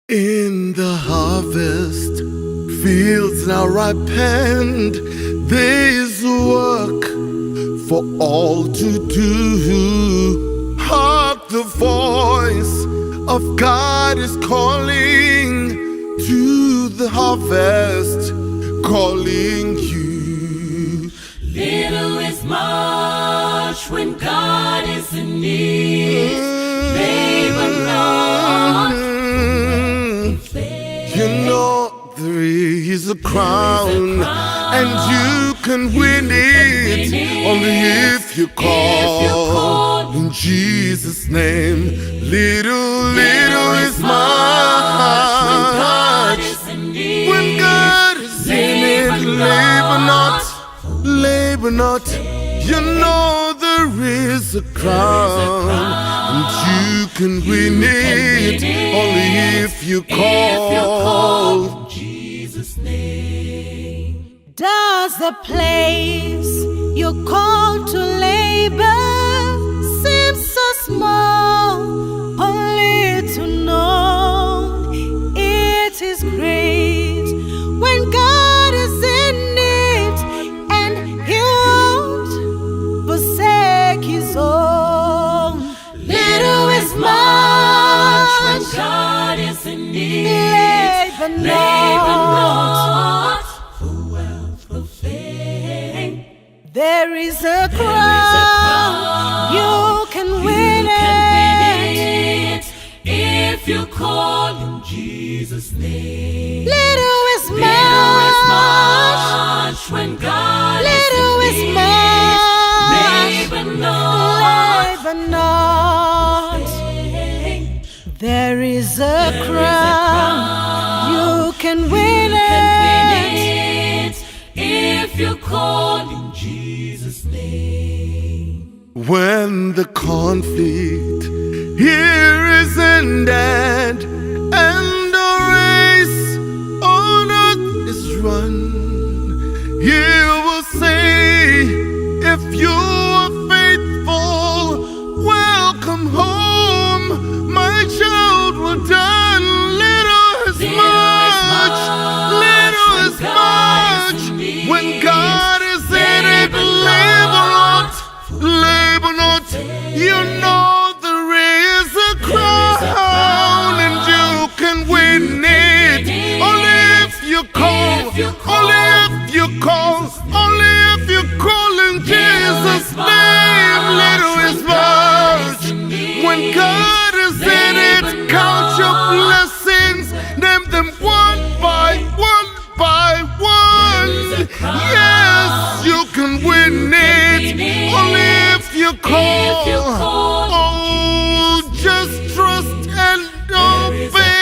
In the harvest fields now ripened, there's work for all to do. Hark, the voice of God is calling to the harvest, calling you. Little is much when God is in need. Labor not. You know there is a crown, and you can win it only if you call in Jesus' name. Little, little is When God much is in need. when God is in it. Labor not, labor not. You know there is a crown, and you can win it only if you If you call call. in Jesus' name. Does the place you call to labor seem so small or little known? It is great when God is in it and He won't forsake His own. Little is much when God is in need. Labor Labor not. not for wealth or fame. There is a There is a crown, crown. you can win You can it. win it if you call in Jesus' name. Little is Little is much, much when God little is is in need. much, Labor not. labor not. There is a crown, you can win Can it. win it if you call in Jesus' name. When the conflict here is ended and the race on earth is run, you will say, if you are faithful, welcome home, my child, well done. Little is Little is much, much little when is God is much. in need. When God is in it, Labor labor not. not, labor not. You know there is a crown, and you can win it. Only if you call, If you call only if you call, only if you call in Jesus' name. Little is much when God is in it. Count your blessings, name them one by one by one. Yes, you can win it only if you If you call. call Oh, just trust and obey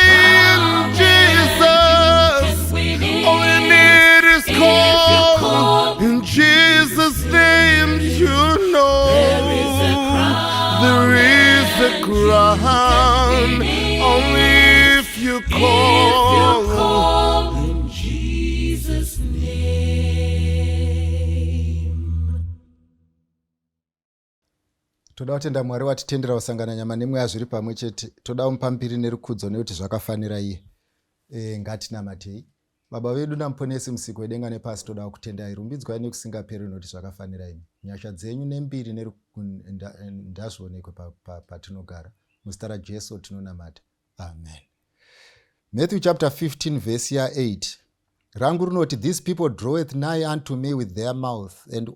in Jesus. Win it. All you need is If you call. call. In Jesus' name, you know is a crown there is a crown. Only if you If you call. call in Jesus' name. Toda kutenda Mwari watitendera kusangana nyama nemweya zviri pamwe chete. Toda kumupa mbiri nerukudzo nekuti zvakafanira iye. Ngatinamatei. Baba vedu namuponesi, musiki wedenga nepasi, toda kutendai, rumbidzwai nekusingaperi nokuti zvakafanira imi. Nyasha dzenyu nembiri ndazvionekwe patinogara. Muzita raJesu tinonamata, amen. Matthew chapter 15 verse ya8 rangu rinoti, "These people draweth nigh unto me with their mouth and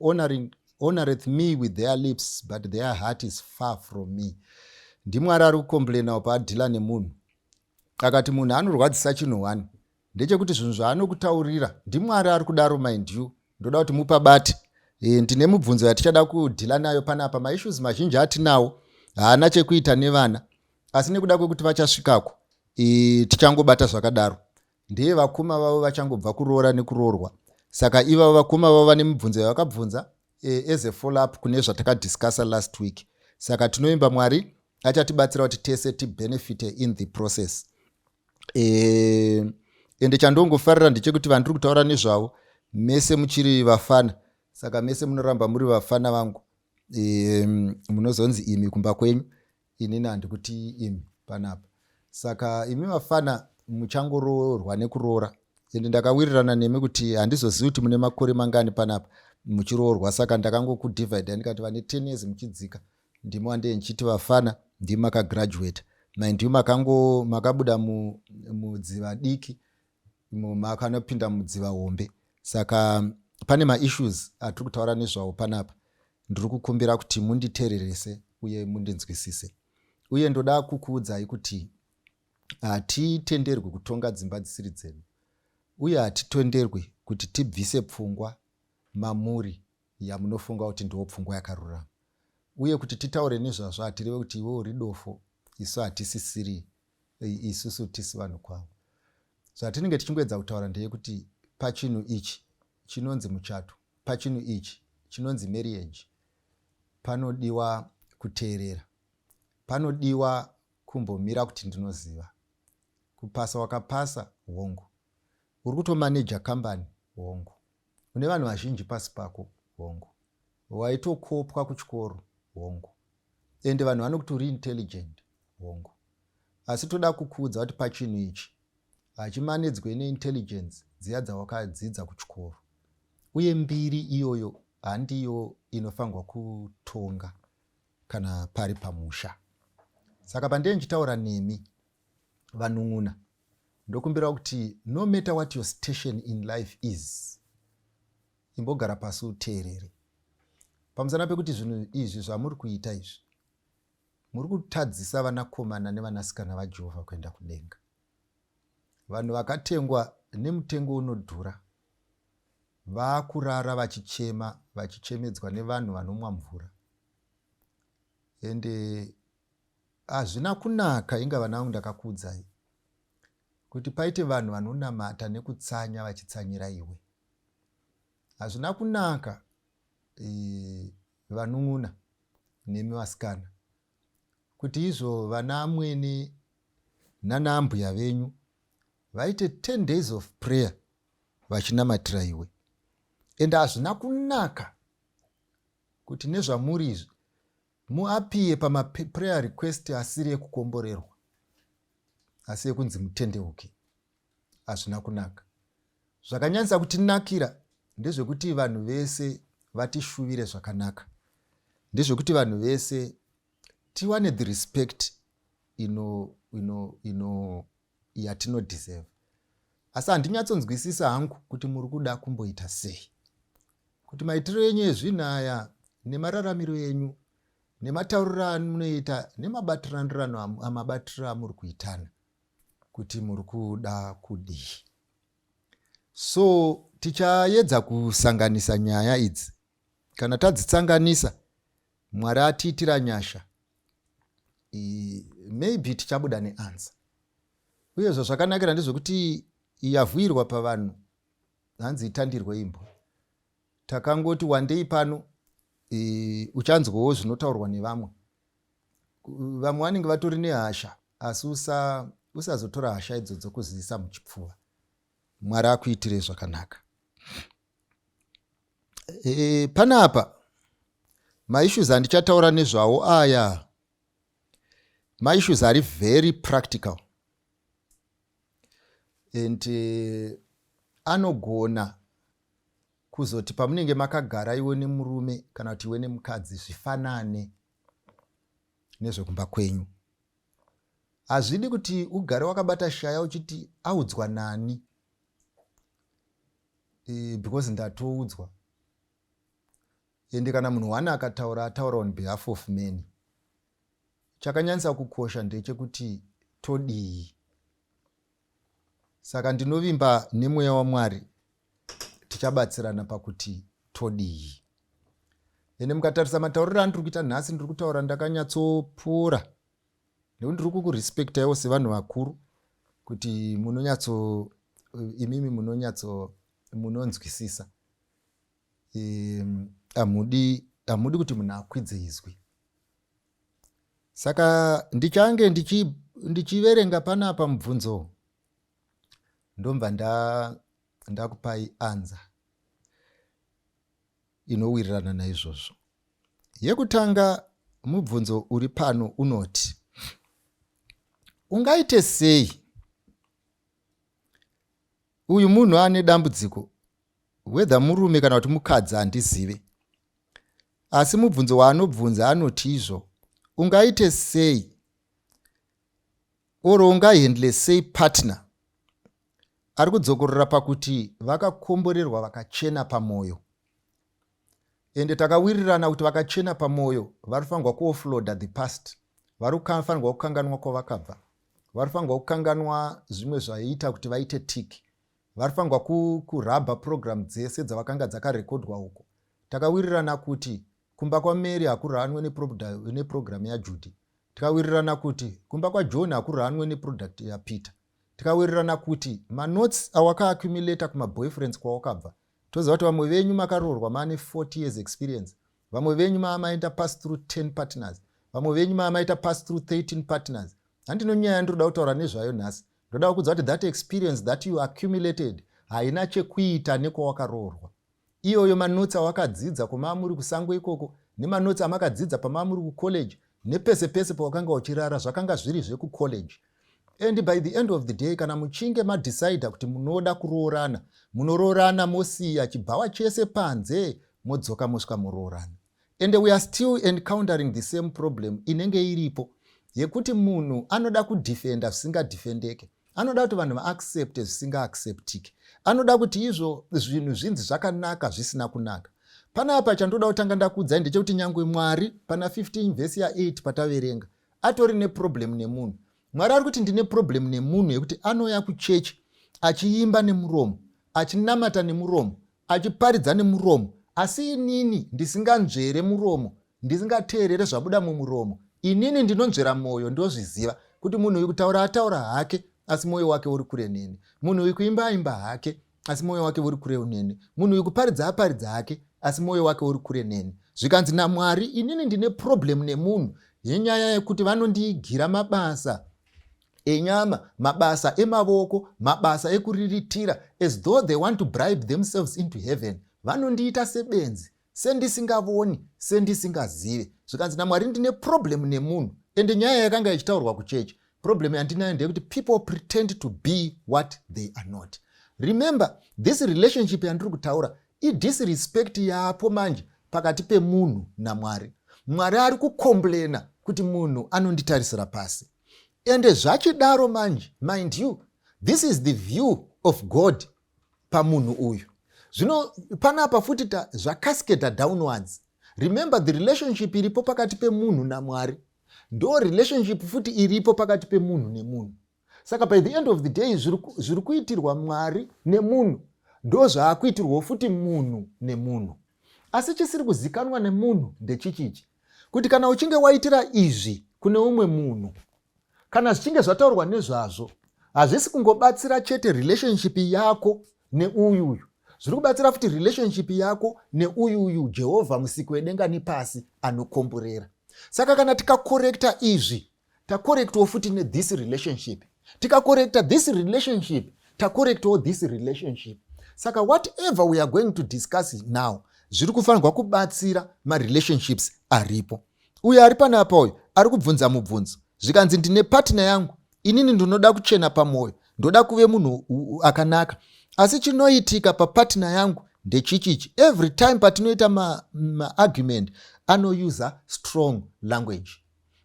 honoreth me with their lips, but their heart is far from me." NdiMwari ari kucomplainawo paadhila nemunhu, akati munhu anorwadzisa chinhu one ndechekuti zvinhu zvaanokutaurira. NdiMwari ari kudaro, mind you. Ndoda kuti mupabate. Ndine mubvunzo yatichada kudhila nayo panapa. Maissues mazhinji atinawo haana chekuita nevana, asi nekuda kwekuti vachasvikako, tichangobata zvakadaro. Ndeye vakoma vavo vachangobva kuroora nekuroorwa, saka ivavo vakoma vavo vane mibvunzo yavakabvunza as a follow up kune zvatakadiscussa last week. Saka tinoimba Mwari achatibatsira kuti tese tibenefite in the process. Ende chandongofarira ndechekuti vandiri kutaura nezvavo mese muchiri vafana, saka mese munoramba muri vafana vangu. Munozonzi imi kumba kwenyu, inini handikuti imi panapa. Saka imi vafana muchangoroorwa nekuroora ende ndakawirirana nemi kuti handizozivi kuti mune makore mangani panapa muchiroorwa saka ndakangokudivide ndikati vane 10 years muchidzika ndimi wandee ndichiti vafana ndimi makagraduate mind you makango makabuda mudziva diki makanopinda mudziva hombe saka pane maissues atiri kutaura nezvawo panapa ndiri kukumbira kuti munditererese uye mundinzwisise uye ndoda kukuudzai kuti hatitenderwi kutonga dzimba dzisiri dzedu uye hatitenderwi kuti tibvise pfungwa mamuri yamunofunga kuti ndiwo pfungwa yakarurama uye kuti titaure nezvazvo hatireve kuti iwe uri dofo isu hatisisiri isusu tisi vanhu kwavo zvatinenge tichingoedza kutaura ndeyekuti pachinhu ichi chinonzi muchato pachinhu ichi chinonzi marriage panodiwa kuteerera panodiwa kumbomira kuti ndinoziva kupasa wakapasa hongu uri kutomaneja kambani hongu une vanhu vazhinji pasi pako hongu waitokopwa kuchikoro hongu ende vanhu vanokuti uri intelligent hongu asi toda kukuudza kuti pachinhu ichi hachimanedzwe neintelligence dziya dzawakadzidza kuchikoro uye mbiri iyoyo handiyo inofanirwa kutonga kana pari pamusha saka pandee ndichitaura nemi vanun'una ndokumbira kuti no matter what your station in life is imbogara pasi uteerere pamusana pekuti zvinhu izvi zvamuri kuita izvi muri kutadzisa vanakomana nevanasikana vajehovha kuenda kudenga vanhu vakatengwa nemutengo unodhura vakurara vachichema vachichemedzwa nevanhu vanomwa mvura ende hazvina kunaka inga vana vangu ndakakuudzai kuti paite vanhu vanonamata nekutsanya vachitsanyira iwe hazvina kunaka e, vanun'una nemi vasikana kuti izvo vana amwene nana ambuya venyu vaite 10 days of prayer vachinamatira iwe ende hazvina kunaka kuti nezvamuri izvi muapiye pamaprayer request asiri ekukomborerwa asi ekunzi mutendeuke hazvina kunaka zvakanyanyisa kutinakira ndezvekuti vanhu vese vatishuvire zvakanaka ndezvekuti vanhu vese tiwane the respect ino ino ino yatinodeserve asi handinyatsonzwisisa hangu kuti muri kuda kumboita sei kuti maitiro enyu ezvinhu aya nemararamiro enyu nematauriro amunoita nemabatiranirano amabatiro amuri kuitana kuti muri kuda kudii so tichaedza kusanganisa nyaya idzi kana tadzitsanganisa mwari atiitira nyasha maybe tichabuda neanswer uye zvazvakanakira ndezvekuti yavhuirwa pavanhu hanzi itandirwe imbwa takangoti wandei pano e, uchanzwawo zvinotaurwa nevamwe vamwe vanenge vatori nehasha asi usazotora hasha idzodzo kuziisa muchipfuva mwari akuitire zvakanaka e, panapa maissues andichataura nezvawo aya maissues ari very practical and anogona kuzoti pamunenge makagara iwe nemurume kana kuti iwe nemukadzi zvifanane nezvekumba kwenyu hazvidi kuti ugare wakabata shaya uchiti audzwa nani e, because ndatoudzwa ende kana munhu one akataura ataura on behalf of many chakanyanyisa kukosha ndechekuti todii saka ndinovimba nemweya wamwari tichabatsirana pakuti todii ende mukatarisa matauriro andiri kuita nhasi ndiri kutaura ndakanyatsopura nekuti ndiri kukurespektaiwo sevanhu vakuru kuti munonyatso imimi munonyatso munonzwisisa hamudi hamudi kuti munhu akwidze izwi saka ndichange ndichiverenga panapa mubvunzo ndomva ndakupai answer inowirirana naizvozvo yekutanga mubvunzo uri pano unoti ungaite sei Uyu munhu ane dambudziko, whether murume kana kuti mukadzi handizive. Asi mubvunzo waanobvunza anoti izvo, ungaite sei or ungahandle sei partner ari kudzokorora pakuti vakakomborerwa vakachena pamwoyo. Ende takawirirana kuti vakachena pamwoyo vari kufanirwa kuoffloada the past, vari kufanirwa kukanganwa kwavakabva, vari kufanirwa kukanganwa zvimwe zvaiita kuti vaite tiki, vari kufanirwa kurabha program dzese dzavakanga dzakarekodwa uko. Takawirirana kuti kumba kwaMary hakuranwe neprogram yaJudy. Tikawirirana kuti kumba kwaJohn hakuranwe neproduct yaPeter. Tikawirirana kuti manotes awakaaccumulata kumaboyfriends kwawakabva, toziva kuti vamwe venyu makaroorwa maane 40 years experience, vamwe venyu maamaita pass through 10 partners, vamwe venyu maamaita pass through 13 partners. Handino nyaya yandinoda kutaura nezvayo nhasi. Ndoda kukudza kuti that experience that you accumulated haina chekuita nekwawakaroorwa. Iyoyo manotsi awakadzidza kwamaa muri kusango ikoko, nemanotsi amakadzidza pamaa muri kucollege, nepese pese pawakanga uchirara, zvakanga zviri zvekucollege. And by the end of the day, kana muchinge madecida kuti munoda kuroorana, munoroorana mosiya chibhawa chese panze, modzoka mosvika moroorana. And we are still encountering the same problem inenge iripo yekuti munhu anoda kudefenda zvisingadefendeke, anoda kuti vanhu vaaccepte zvisingaacceptike, anoda kuti izvo zvinhu zvinzi zvakanaka zvisina kunaka. Panapa chandoda kutanga ndakuudzai ndechekuti nyangwe Mwari pana 15 vhesi ya8 pataverenga atori neproblem nemunhu. Mwari ari kuti ndine problem nemunhu yekuti anouya kuchechi achiimba nemuromo, achinamata nemuromo, achiparidza nemuromo, asi inini ndisinganzvere muromo, ndisingateerere zvabuda mumuromo. Inini ndinonzvera mwoyo, ndozviziva kuti munhu uyu kutaura ataura hake, asi mwoyo wake uri kure neni. Munhu uyu kuimba aimba hake, asi mwoyo wake uri kure neni. Munhu uyu kuparidza aparidza hake, asi mwoyo wake uri kure neni. Zvikanzi naMwari, inini ndine problem nemunhu yenyaya yekuti vanondiigira mabasa enyama, mabasa emavoko, mabasa ekuriritira, as though they want to bribe themselves into heaven. Vanondiita sebenzi, sendisingavoni, sendisingazive. Zvikanzi naMwari, ndine problem nemunhu. Ende nyaya yakanga ichitaurwa kuchechi, problem yandinayo ndeyekuti people pretend to be what they are not. Remember, this relationship yandiri kutaura idisrespect yapo manje pakati pemunhu naMwari. Mwari ari kucomplaina kuti munhu anonditarisira pasi. Ende zvachidaro manje, mind you, this is the view of God pamunhu uyu. Zvino panapa futi zvacascada downwards. Remember, the relationship iripo pakati pemunhu naMwari ndo relationship futi iripo pakati pemunhu nemunhu. Saka by the end of the day, zviri kuitirwa Mwari nemunhu ndo zvaakuitirwawo futi munhu nemunhu. Asi chisiri kuzikanwa nemunhu ndechichichi, kuti kana uchinge waitira izvi kune umwe munhu, kana zvichinge zvataurwa nezvazvo, hazvisi kungobatsira chete relationship yako neuyuyu, zviri kubatsira futi relationship yako neuyuyu Jehovha, musiki wedenga nepasi, anokomborera. Saka kana tikakorekta izvi, takorektawo futi nethis relationship. Tikakorekta this relationship, takorektawo this relationship. Saka whatever we are going to discuss now zviri kufanirwa kubatsira marelationships aripo. Uyo ari panapa, uyu ari kubvunza mubvunzo, zvikanzi, ndine partner yangu, inini ndinoda kuchena pamwoyo, ndoda kuve munhu akanaka, asi chinoitika papartner yangu ndechichichi: every time patinoita maargument, ma anousa strong language.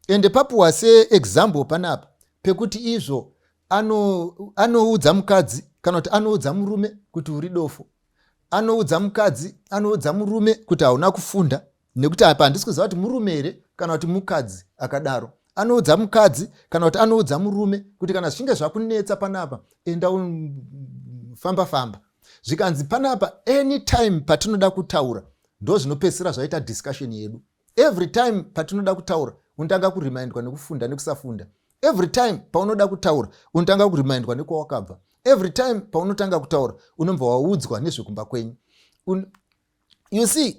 Ende papuwa seexample panapa pekuti izvo anoudza ano mukadzi kana kuti anoudza murume kuti uri dofo, anoudza mukadzi, anoudza murume kuti hauna kufunda, nekuti apa handisi kuziva kuti murume here kana kuti mukadzi akadaro. Anoudza mukadzi kana kuti anoudza murume kuti kana zvichinge zvakunetsa panapa, enda famba famba. Zvikanzi panapa, anytime patinoda kutaura, ndo zvinopedzisira zvaita discussion yedu, every time patinoda kutaura unotanga kurimindwa nekufunda nekusafunda. Every time paunoda kutaura unotanga kurimindwa nekwawakabva. Every time paunotanga kutaura unobva waudzwa nezvekumba kwenyu. You see,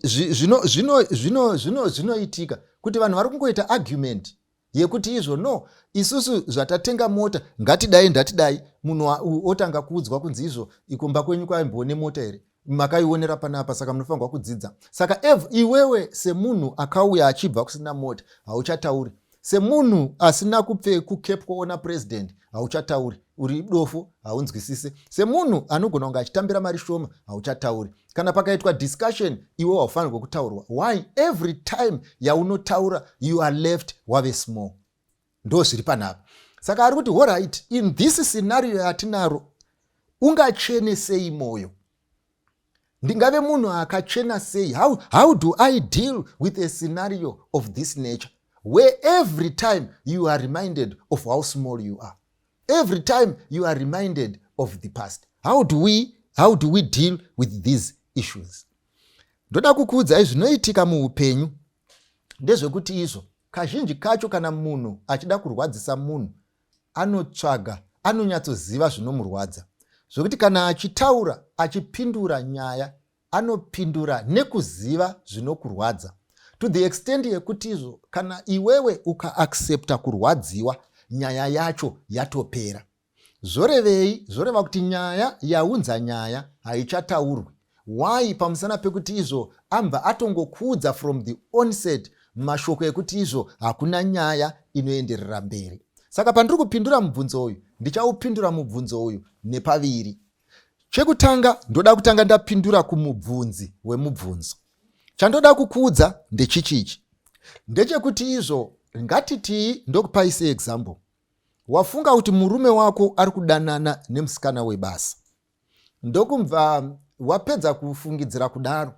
zvinoitika kuti vanhu vari kungoita argument yekuti izvo, no, isusu zvatatenga mota, ngatidai, ndatidai. Munhu otanga kuudzwa kunzi izvo, ikumba kwenyu kwaimboone mota here? Makaionera panapa, saka munofanirwa kudzidza. Saka iwewe semunhu akauya achibva kusina mota, hauchatauri. Semunhu asina kukepwa ona president, hauchatauri, uri dofo, haunzwisise. Semunhu anogona kunge achitambira mari shoma, hauchatauri. Kana pakaitwa discussion, iwe haufanirwe kutaurwa. Why? Every time yaunotaura, you are left wave small. Ndo zviri panapa. Saka ari kuti, alright, in this scenario yatinaro, ungachene sei mwoyo? Ndingave munhu akachena sei? How do I deal with a scenario of this nature where every time you are reminded of how small you are, every time you are reminded of the past? How do we deal with these issues? Ndoda kukuudzai zvinoitika muupenyu ndezvekuti izvo kazhinji kacho, kana munhu achida kurwadzisa munhu, anotsvaga, anonyatsoziva zvinomurwadza, zvokuti kana achitaura, achipindura nyaya, anopindura nekuziva zvinokurwadza, to the extent yekuti izvo kana iwewe ukaaccepta kurwadziwa, nyaya yacho yatopera. Zvorevei? Zvoreva kuti nyaya yaunza nyaya haichataurwi. Why? Pamusana pekuti izvo ambva atongokuudza from the onset mashoko ekuti izvo hakuna nyaya inoenderera mberi. Saka pandiri kupindura mubvunzo uyu, ndichaupindura mubvunzo uyu nepaviri. Chekutanga, ndoda kutanga ndapindura kumubvunzi wemubvunzo. Chandoda kukuudza ndechichichi, ndechekuti izvo ngatitii, ndokupai seexample, wafunga kuti murume wako ari kudanana nemusikana webasa. Ndokubva wapedza kufungidzira kudaro,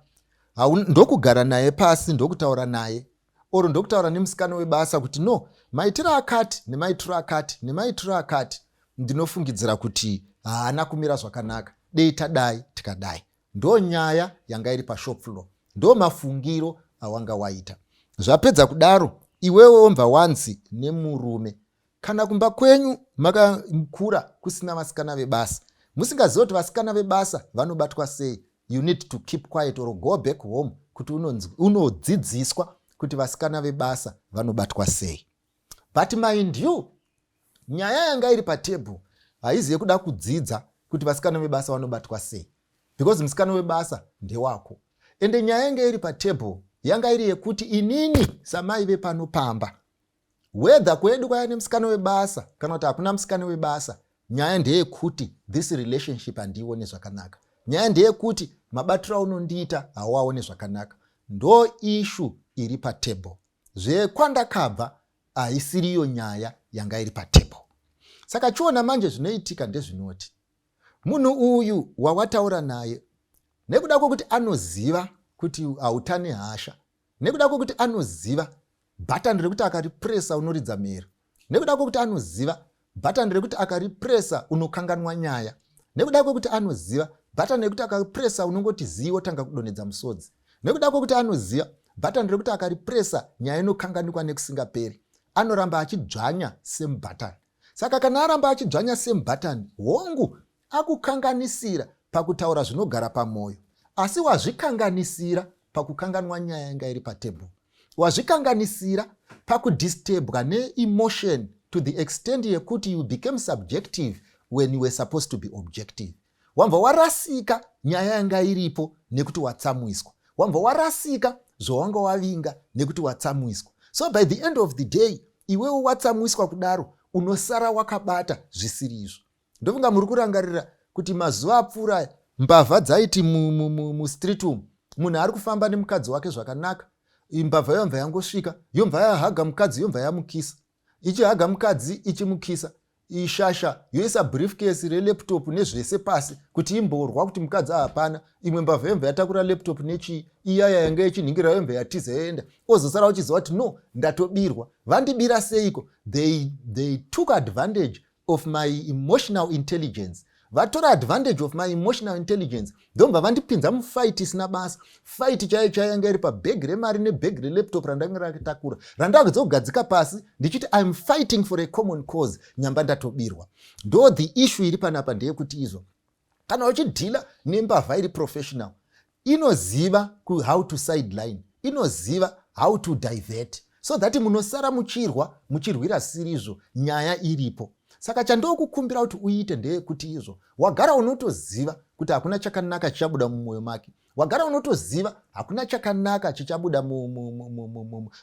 ndokugara naye pasi, ndokutaura naye or ndokutaura nemusikana webasa kuti, "No, maitiro akati nemaitiro akati nemaitiro akati, ndinofungidzira kuti haana kumira zvakanaka. Dei tadai, tikadai." Ndo nyaya yanga iri pashop floor, ndo mafungiro awanga waita. Zvapedza kudaro, iwewe wobva wanzi nemurume, kana kumba kwenyu makakura kusina vasikana vebasa, musingazivi kuti vasikana vebasa vanobatwa sei, you need to keep quiet or go back home kuti unodzidziswa kuti vasikana vebasa vanobatwa sei. But mind you, nyaya yanga iri patebhuru haizi yekuda kudzidza kuti vasikana vebasa vanobatwa sei, because musikana webasa ndewako. Ende nyaya yanga iri patebhuru yanga iri yekuti inini samai vepano pamba, whether kwedu kwaya nemusikana webasa kana kuti hakuna musikana webasa, nyaya ndeyekuti this relationship handiione zvakanaka. Nyaya ndeyekuti mabatiro aunondiita hauaone zvakanaka. Ndo issue iri patebhuru. Zvekwandakabva haisiriyo nyaya yanga iri patebhuru. Saka chiona manje, zvinoitika ndezvinoti munhu uyu wawataura naye, nekuda kwokuti anoziva kuti hautane hasha, nekuda kwokuti anoziva bhatani rekuti akaripresa unoridza mhere, nekuda kwokuti anoziva bhatani rekuti akaripresa unokanganwa nyaya, nekuda kwekuti anoziva bhatani rekuti akaripresa unongoti zii, wotanga kudonhedza musodzi, nekuda kwekuti anoziva bhatani rekuti akaripresa nyaya inokanganikwa nekusingaperi, anoramba achidzvanya same bhatani. Saka kana aramba achidzvanya same bhatani, hongu, akukanganisira pakutaura zvinogara pamwoyo, asi wazvikanganisira pakukanganwa nyaya yanga iri patebhuru. Wazvikanganisira pakudisturbwa neemotion to the extent yekuti you became subjective when you were supposed to be objective. Wambva warasika nyaya yanga iripo nekuti watsamwiswa. Wambva warasika zvawanga wavinga nekuti watsamwiswa. So by the end of the day, iwewo watsamwiswa kudaro, unosara wakabata zvisiri izvo. Ndofunga muri kurangarira kuti mazuva apfuura aya, mbavha dzaiti mustreet umu, munhu ari kufamba nemukadzi wake zvakanaka, mbavha yobva yangosvika, yobva yahaga mukadzi, yobva yamukisa. Ichihaga mukadzi, ichimukisa, ishasha yoisa briefcase relaptop nezvese pasi kuti imborwa kuti mukadzi hapana. Imwe mbavha yobva yatakura laptop nechii, iyaya yanga ichinhingira yobva yatiza, yoenda. Ozosara uchiziva kuti, "No, ndatobirwa. Vandibira seiko?" They took advantage of my emotional intelligence. Vatora advantage of my emotional intelligence, ndobva vandipinza mufight isina basa. Fight chaiyo chaiyo yanga iri pabhegi remari nebhegi relaptop randanga rakatakura, randakudza kugadzika pasi ndichiti, "I am fighting for a common cause." Nyamba ndatobirwa. Ndo the issue iri panapa, ndeyekuti izvo kana uchideala nembavha iri professional, inoziva how to sideline, inoziva how to divert, so that munosara muchirwa, muchirwira sirizvo nyaya iripo. Saka chandokukumbira kuti uite ndeyekuti izvo wagara unotoziva kuti hakuna chakanaka chichabuda mumwoyo make. Wagara unotoziva hakuna chakanaka chichabuda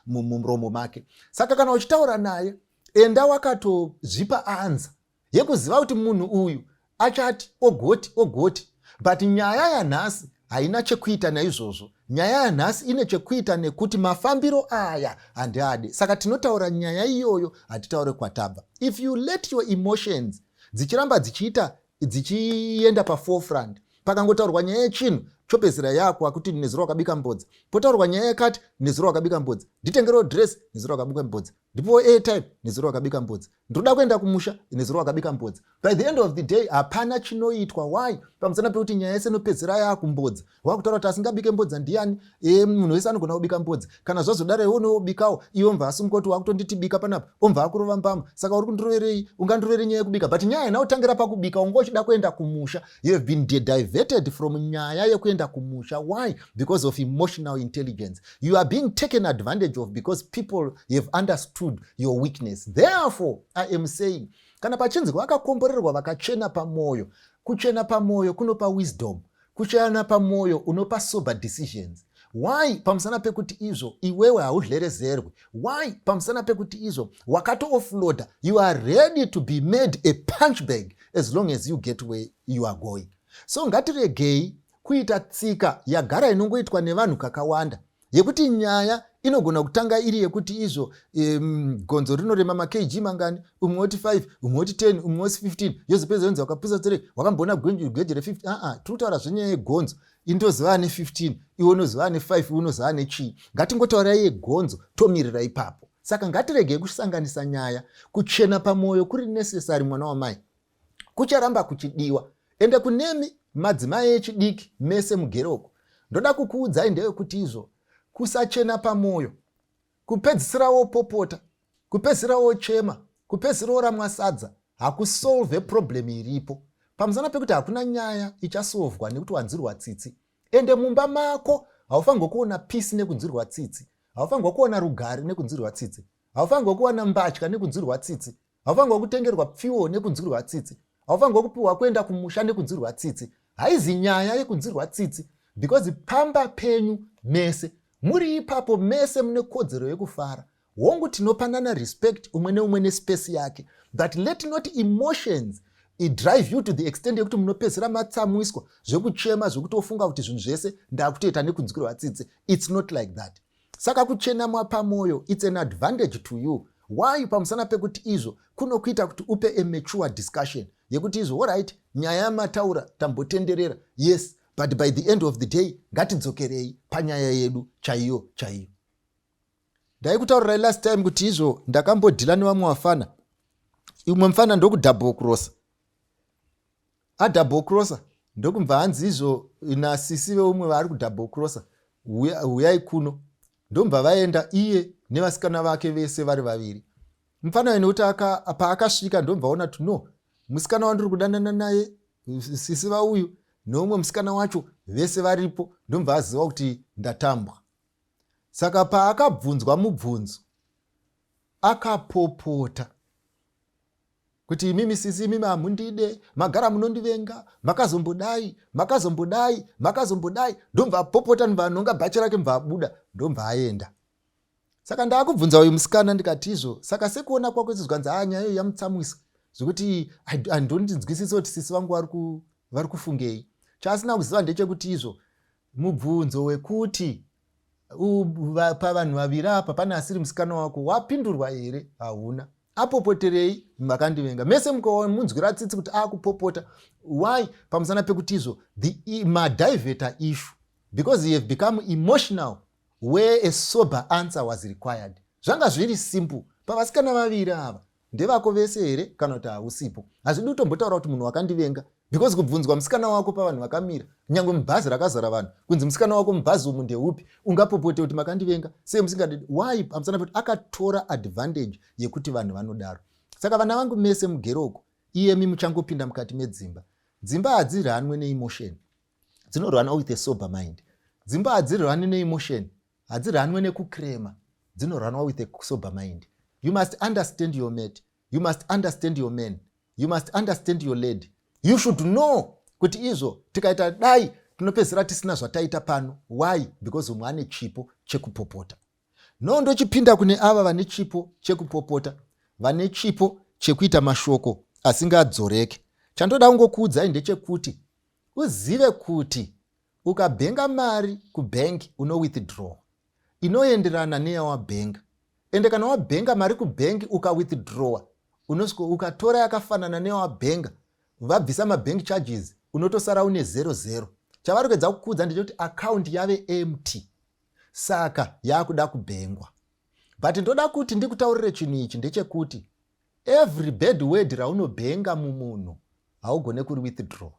mumuromo make. Saka kana uchitaura naye, enda wakatozvipa anza yekuziva kuti munhu uyu achati ogoti ogoti, but nyaya yanhasi haina chekuita naizvozvo. Nyaya yanhasi ine chekuita nekuti mafambiro aya handiade. Saka tinotaura nyaya iyoyo, hatitaure kwatabva. If you let your emotions dzichiramba dzichiita dzichienda paforefront, pakangotaurwa nyaya yechinhu, chopedzisira yako akuti nezuro wakabika mbodza, potaurwa nyaya yakati, nezuro wakabika mbodza, nditengerewo dress, nezuro wakabika mbodza, ndipo airtime, nezuro wakabika mbodza, ndoda kuenda kumusha, nezuro wakabika mbodza. By the end of the day hapana chinoitwa. Why? Pamusana pekuti nyaya yese inopedzisira yakumbodza. Wakutaura kuti asingabike mbodza ndiani? Munhu wese anogona kubika mbodza. Kana zvazodaro, iwe unobikawo, iwe mva asumuka kuti wakutonditi bika panapa, omva akurova mbama. Saka uri kundiroverei? Ungandirovere nyaya yekubika? But nyaya haina kutangira pakubika. Unga uchida kuenda kumusha. You have been diverted from nyaya yekuenda kumusha. Why? Because of emotional intelligence. You are being taken advantage of because people have understood your weakness. Therefore I am saying, kana pachinzi vakakomborerwa vakachena pamwoyo, kuchena pamwoyo kunopa wisdom. Kuchena pamwoyo unopa sober decisions. Why? Pamusana pekuti izvo iwewe haudlerezerwi. Why? Pamusana pekuti izvo wakatooffloada. You are ready to be made a punch bag as long as you get where you are going. So ngatiregei kuita tsika yagara inongoitwa nevanhu kakawanda yekuti nyaya inogona kutanga iri yekuti izvo gonzo rinorema makg mangani, umwe woti 5, umwe woti 10, umwe woti 15, yozopedza yonzi wakapusa tsere, wakamboona geji re50. Aa, tiri kutaura zvenyaya yegonzo. Indoziva ane 15, iwe unoziva ane 5, iwe unoziva ane chii. Ngatingotaurai yegonzo, tomirira ipapo. Saka ngatiregei kusanganisa nyaya. Kuchena pamwoyo kuri necessary, mwana wamai, kucharamba kuchidiwa. Ende kunemi madzimai echidiki mese mugeroko, ndoda kukuudzai ndeyekuti izvo kusachena pamwoyo, kupedzisira wopopota, kupedzisira wochema, kupedzisira woramwa sadza, hakusolve problem iripo, pamusana pekuti hakuna nyaya ichasolvwa nekuti wanzirwa tsitsi. Ende mumba mako haufanirwa kuona peace nekunzirwa tsitsi, haufanirwa kuona rugare nekunzirwa tsitsi, haufanirwa kuwana mbatya nekunzirwa tsitsi, haufanirwa kutengerwa pfiwo nekunzirwa tsitsi, haufanirwa kupiwa kuenda kumusha nekunzirwa tsitsi. Haizi nyaya yekunzirwa tsitsi, because pamba penyu mese muri ipapo, mese mune kodzero yekufara. Hongu, tinopanana respect, umwe neumwe nespace yake, but let not emotions drive you to the extent yekuti munopedzisira matsamwiswa zvekuchema, zvekutofunga kuti zvinhu zvese ndakutoita nekunzwirwa tsitsi. It's not like that. Saka kuchena pamwoyo, it's an advantage to you. Why? Pamusana pekuti izvo kunokuita kuti upe a mature discussion yekuti izvo, alright, nyaya yamataura tambotenderera, yes, but by the end of the day ngatidzokerei panyaya yedu chaiyo chaiyo. Ndaikutaurirai last time kuti izvo ndakambodhila nevamwe vafana. Imwe mufana ndokudouble crossa, adouble crossa, ndokubva hanzi izvo nasisi veumwe vaari kudouble crossa, "Huyai kuno." Ndomubva vaenda iye nevasikana vake vese vari vaviri. Mufana nekuti paakasvika ndomubva ona kuti no, musikana wandiri kudanana naye, sisi vauyu neumwe musikana wacho, vese varipo. Ndomubva aziva kuti ndatambwa. Saka paakabvunzwa mubvunzo, akapopota kuti, "Imimi sisi, imimi hamundide, magara munondivenga, makazombodai, makazombodai, makazombodai." Ndomva apopota, ndobva anonga bhachi rake, mubva abuda, ndomva aenda. Saka ndaakubvunza uyu musikana, ndikati izvo, saka sekuona kwako izvo, zvanzi a nyaya iyo yamutsamwisa zvekuti handondinzwisisi kuti sisi vangu vari kufungei. Chaasina kuziva ndechekuti izvo mubvunzo wekuti pavanhu vaviri apa pane asiri musikana wako wapindurwa here, hauna. Apopoterei? "Makandivenga mese." Mukamunzwira tsitsi kuti akupopota. Why? Pamusana pekuti izvo the madiverter issue, because you have become emotional where a sober answer was required. Zvanga zviri simple: pavasikana vaviri ava, ndevako vese here kana kuti hausipo? Hazvidi kutombotaura kuti munhu wakandivenga, because kubvunzwa musikana wako pavanhu vakamira, nyange mubhazi rakazara vanhu, kunzi musikana wako mubhazi umu ndeupi, ungapopote kuti makandivenga sei musingadi? Why? Pamusana pekuti akatora advantage yekuti vanhu vanodaro. Saka vana vangu mese mugeroko, iyemi muchangopinda mukati medzimba, dzimba hadzirunwe neemotion, dzinorunwa with a sober mind. Dzimba hadzirunwi neemotion, hadzirunwe nekukrema, dzinorunwa with a sober mind. You must understand your mate, you must understand your man, you must understand your lady. You should know kuti izvo tikaita dai Tinopedzisira tisina zvataita pano. Why? Because umwe ane chipo chekupopota. No, ndochipinda kune ava vane chipo chekupopota, vane chipo chekuita mashoko asingadzoreke. Chandoda kungokuudzai ndechekuti uzive kuti ukabhenga mari kubhengi unowithdraw inoenderana neyawabhenga. Ende kana wabhenga mari kubhengi ukawithdrawa, unosvika ukatora yakafanana neyawabhenga, vabvisa mabank charges, unotosara une 00. Chavari kuedza kukuudza ndechekuti account yave empty, saka yakuda kubhengwa. But ndoda kuti ndikutaurire chinhu ichi ndechekuti every bad word raunobhenga mumunhu haugone kuri withdraw,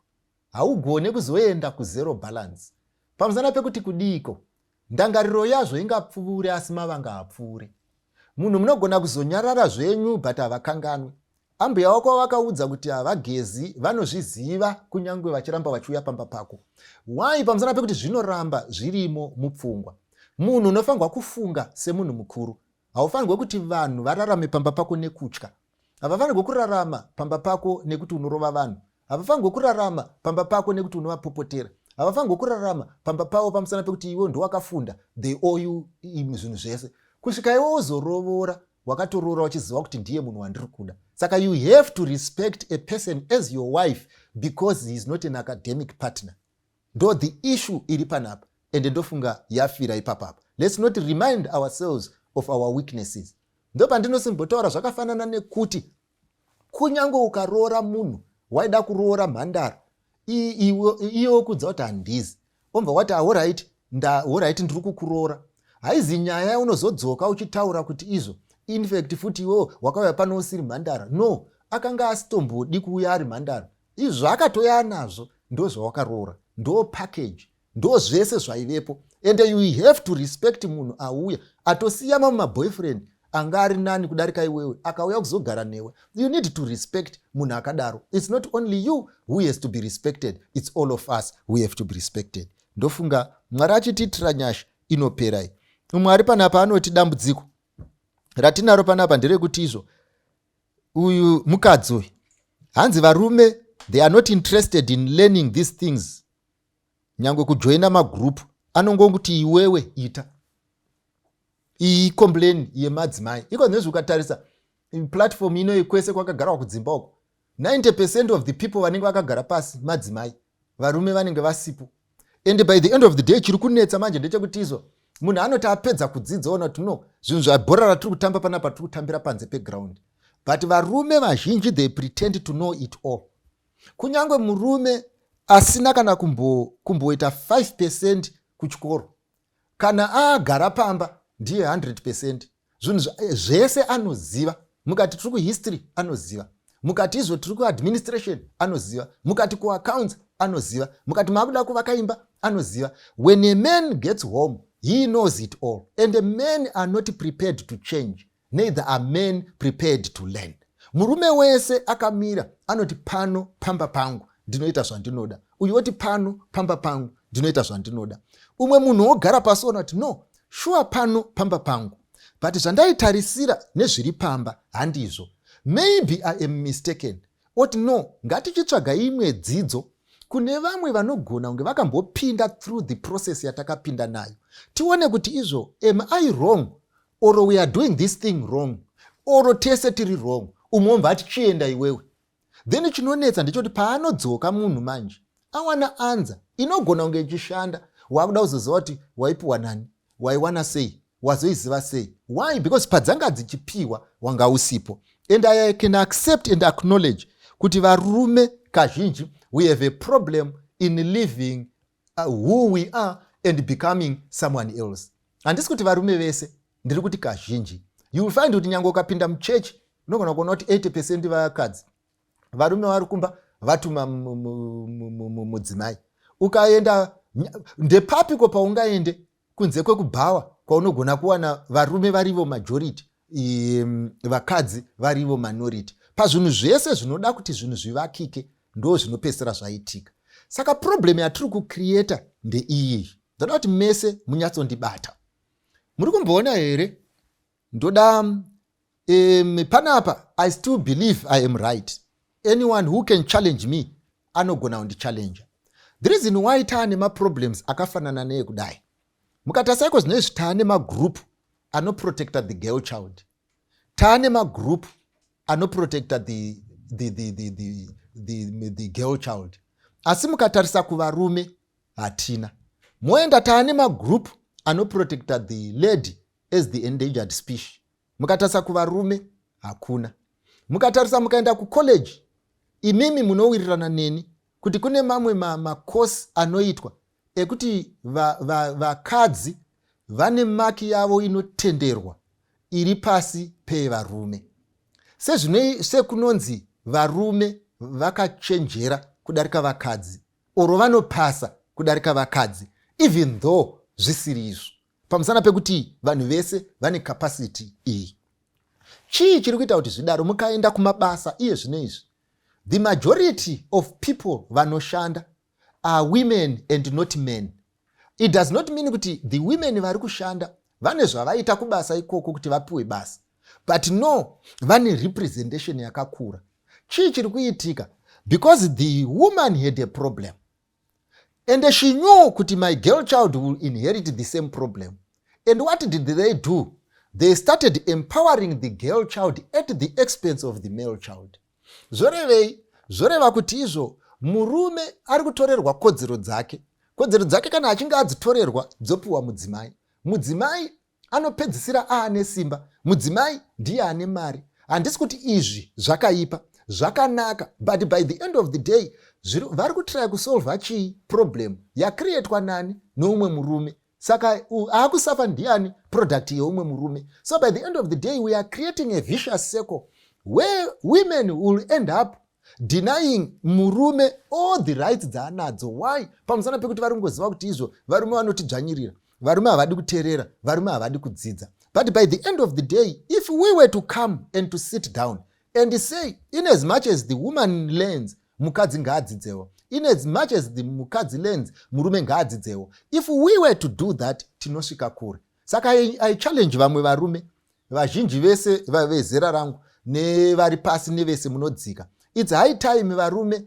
haugone kuzoenda kuzero balance. Pamusana pekuti kudiiko, ndangariro yazvo ingapfuure asi mavanga hapfuure. Munhu munogona kuzonyarara zvenyu but havakanganwi. Ambuya wako vakaudza kuti havagezi, vanozviziva kunyange vachiramba vachiuya pamba pako. Why? Pamusana pekuti zvinoramba zvirimo mupfungwa. Munhu unofanirwa kufunga semunhu mukuru. Haufanirwe kuti vanhu vararame pamba pako nekutya. Havafanirwe kurarama pamba pako nekuti unorova vanhu. Havafanirwe kurarama pamba pako nekuti unovapopotera. Havafanirwe kurarama pamba pavo pamusana pekuti iwe ndowakafunda, they owe you zvinhu zvese. Kusvika iwe uzorovora, wakatoroora uchiziva kuti ndiye munhu wandiri kuda. Saka you have to respect a person as your wife because he is not an academic partner. Ndo the issue iri panapa, ende ndofunga yafira ipapapa. Let's not remind ourselves of our weaknesses. Ndo pandinosimbotaura zvakafanana nekuti kunyange ukaroora munhu, waida kuroora mhandara, iye wokudza kuti handizi, obva wati alright, alright, ndiri kukuroora. Haizi nyaya yaunozodzoka uchitaura kuti izvo infact futi iwewo wakauya pano usiri mhandara. No, akanga asitombodi kuuya ari mhandara. Izvo zvaakatoya anazvo ndo zvawakaroora, ndo package, ndo zvese zvaivepo. And you have to respect munhu auya atosiya mamwe maboyfriend anga ari nani kudarika iwewe, akauya kuzogara newe. You need to respect munhu akadaro. It's not only you who has to be respected, it's all of us who have to be respected. Ndofunga Mwari achitiitira nyasha inoperai. Umwe ari panapa anoti dambudziko ratinaro panapa nderekuti izvo uyu mukadzi uyu, hanzi varume, they are not interested in learning these things. Nyange kujoina magroup, anongokuti iwewe ita. Iyi complain yemadzimai iko nezvi. Ukatarisa platform inoyi, kwese kwakagarwa kudzimba uko, 90% of the people vanenge vakagara pasi madzimai, varume vanenge vasipo. And by the end of the day, chiri kunetsa manje ndechekuti izvo munhu anoti apedza kudzidza, ona kuti no, zvinhu zvabhora ratiri kutamba panapa, tiri kutambira panze peground. But varume vazhinji, they pretend to know it all. Kunyange murume asina kana kumboita 5% kuchikoro, kana agara pamba ndiye 100%, zvinhu zvese anoziva. Mukati tiri kuhistory, anoziva. Mukati izvo tiri kuadministration, anoziva. Mukati kuaccounts, anoziva. Mukati maakuda kuvaka imba, anoziva. When a man gets home, he knows it all. And men are not prepared to change, neither are men prepared to learn. Murume wese akamira anoti pano pamba pangu, ndinoita zvandinoda. Uyu woti pano pamba pangu, ndinoita zvandinoda. Umwe munhu wogara pasi ona kuti no, shuwa, pano pamba pangu, but zvandaitarisira nezviri pamba handizvo. Maybe I am mistaken. Oti no, ngatichitsvaga imwe dzidzo kune vamwe vanogona kunge vakambopinda through the process yatakapinda nayo, tione kuti izvo am I wrong or we are doing this thing wrong or tese tiri wrong. Umwe wobva ati chienda iwewe. Then chinonetsa ndechekuti paanodzoka munhu manje awana anza inogona kunge ichishanda, wakuda kuzoziva kuti waipiwa nani, waiwana sei, wazoiziva sei. Why? Because padzanga dzichipiwa wanga usipo. And I can accept and acknowledge kuti varume kazhinji we have a problem in living who we are and becoming someone else. Handisi kuti varume vese, ndiri kuti kazhinji. You will find kuti nyange ukapinda muchechi, unogona kuona kuti 80% vakadzi, varume vari kumba vatuma mudzimai. Ukaenda ndepapiko paungaende kunze kwekubhawa kwaunogona kuwana varume varivo majority, vakadzi varivo minority? Pazvinhu zvese zvinoda kuti zvinhu zvivakike, ndo zvinopedzisira zvaitika. Saka problem yatiri kucreata ndeiyi. Ndoda kuti mese munyatsondibata. Muri kumboona here? Ndoda panapa I still believe I am right. Anyone who can challenge me anogona kundichallenja. The reason why taane maproblems akafanana neekudai, mukatarisa iko zvino izvi, taane magroup anoprotecta the girl child, taane magroup anoprotecta the girl child, asi mukatarisa kuvarume hatina. Moenda, taane magroup anoprotecta the lady as the endangered species, mukatarisa kuvarume hakuna. Mukatarisa, mukaenda kucollege, imimi munowirirana neni kuti kune mamwe makosi anoitwa ekuti vakadzi vane maki yavo inotenderwa iri pasi pevarume, sekunonzi varume vakachenjera kudarika vakadzi oro vanopasa kudarika vakadzi, even though zvisiri izvo, pamusana pekuti vanhu vese vane capacity iyi. Chii chiri kuita kuti zvidaro? Mukaenda kumabasa iye zvino izvi, the majority of people vanoshanda are women and not men. It does not mean kuti the women vari kushanda vane zvavaita kubasa ikoko kuti vapiwe basa, but no, vane representation yakakura. Chii chiri kuitika? Because the woman had a problem and she knew kuti my girl child will inherit the same problem. And what did they do? They started empowering the girl child at the expense of the male child. Zvorevei? Zvoreva kuti izvo murume ari kutorerwa kodzero dzake. Kodzero dzake kana achinge adzitorerwa, dzopiwa mudzimai. Mudzimai anopedzisira aane simba, mudzimai ndiye ane mari. Handisi kuti izvi zvakaipa, zvakanaka, but by the end of the day vari kutraya kusolva chii? Problem yacreatwa nani? Neumwe murume. Saka aakusafa ndiani? Product yeumwe murume. So by the end of the day we are creating a vicious circle where women will end up denying murume all the rights dzaanadzo. Why? Pamusana pekuti vari kungoziva kuti izvo varume vanotidzvanyirira, varume havadi kuteerera, varume havadi kudzidza. But by the end of the day, if we were to come and to sit down and say, in as much as the woman learns, mukadzi ngaadzidzewo, in as much as the mukadzi learns, murume ngaadzidzewo, if we were to do that, tinosvika kure. Saka I challenge vamwe varume vazhinji vese vezera rangu nevari pasi nevese munodzika. It's high time, varume,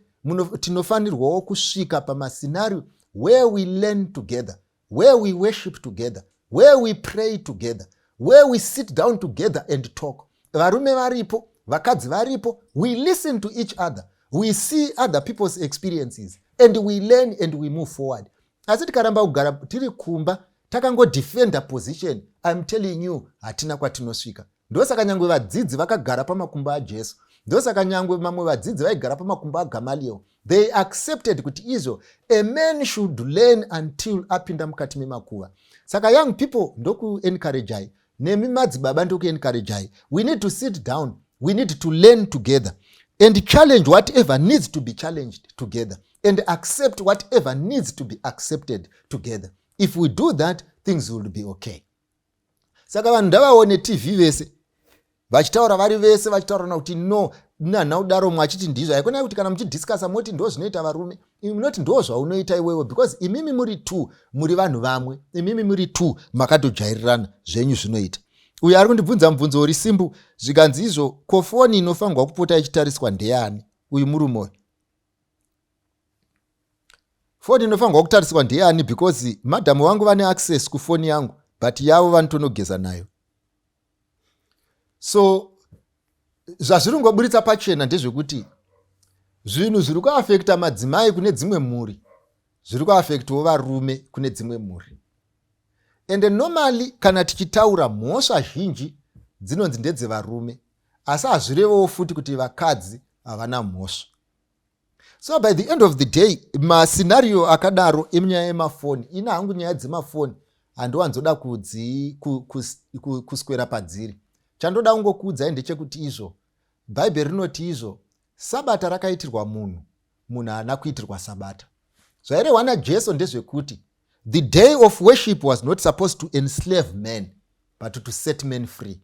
tinofanirwawo kusvika pamascenario where we learn together, where we worship together, where we pray together, where we sit down together and talk. Varume varipo, vakadzi varipo, we listen to each other, we see other people's experiences and we learn and we move forward. Asi tikaramba kugara tiri kumba takangodefenda position, I'm telling you, hatina kwatinosvika. Ndosaka nyangwe vadzidzi vakagara pamakumbo aJesu, ndosaka nyangwe mamwe vadzidzi vaigara pamakumbo aGamaliel, they accepted kuti izvo a man should learn until apinda mukati memakuva. Saka young people, ndokuencouragei, nemi madzibaba ndokuencouragei, we need to sit down, we need to learn together and challenge whatever needs to be challenged together and accept whatever needs to be accepted together. If we do that, things will be okay. Saka vanhu ndavaone TV vese vachitaura, vari vese vachitaurana kuti no, nanha kudaro, mwe achiti ndizvo. Haikonai kuti kana muchidiscussa moti ndo zvinoita varume, munoti ndo zvaunoita iwewe, because imimi muri two, muri vanhu vamwe, imimi muri two makatojairirana zvenyu zvinoita. Uyo ari kundibvunza mubvunzo uri simple, zvikanzi izvo, ko foni inofanirwa kupota ichitariswa ndeyani? Uyu murume uyu, foni inofanirwa kutariswa ndeyani? Because madhamu vangu vane access kufoni yangu, but yavo vanotonogeza nayo. So zvazviri kungoburitsa pachena ndezvekuti zvinhu zviri kuafekta madzimai kune dzimwe mhuri zviri kuafektawo varume kune dzimwe mhuri. Ende normally kana tichitaura, mhosva zhinji dzinonzi ndedzevarume, asi hazvirevowo futi kuti vakadzi havana mhosva. So by the end of the day, mascenario akadaro enyaya yemafoni, ina hangu nyaya dzemafoni handiwanzoda kuswera padziri. Chandoda kungokuudzai ndechekuti izvo Bhaibheri rinoti izvo Sabata rakaitirwa munhu, munhu haana kuitirwa Sabata. Zvairehwa naJesu ndezvekuti the day of worship was not supposed to enslave men but to set men free,